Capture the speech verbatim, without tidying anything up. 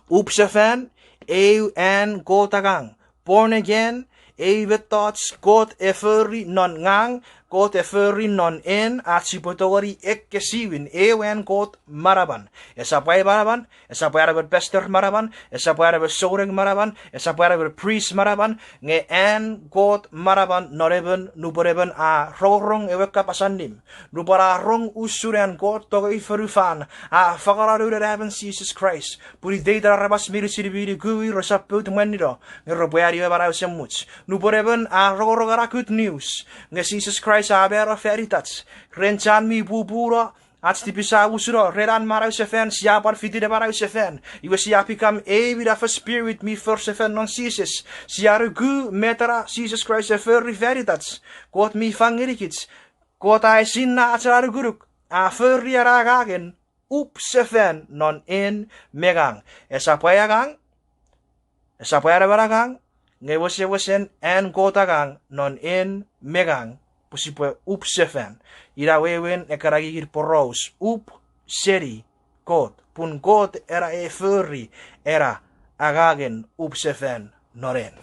Up sefan, eu an Kot angang. Born again, eu mettoch Kot e fori non ngang, Kot e fori non en, ach sipwe tongeni ekkesiwin, eu an Kot manaman. Esap ai manaman, esap an emon pastor manaman, esap an emon souneng manaman, esap an emon priest manaman, nge an Kot manaman non emon nupwen emon a rongorong ewe kapas allim. Nupwen a rong usun an Kot tongei fonufan, a fangeno Noun Anaemon Jises Kraist, pun iteiten aramas meinisin mi nuku i resap pout mwanino, nge repwe ani ewe manau esemuch. Nupwen emon a rongorong ena good news, nge Jises Kraist a mano fan itach, ren chan mi pupuno, ach tipis a musuno, ren an manau sefan, sia pwan fiti ne manau sefan. Iwe sia become eu minafo spirit mi for sefan non Jises. Sia nuku met ena Jises Kraist e fori fan itach. Kot mi fang ngenikich. Kot a esinna ach ena nukunuk, a fori ena angangen up sefan non en me ngang. Esap ai angang, esap an emon angang, nge wesewesen an Kot angang non en me ngang, pwe sipwe up sefan. Ina wewen ekkana kinikin poraus, up seni Kot, pun Kot ena e fori ena angangen up sefan non en.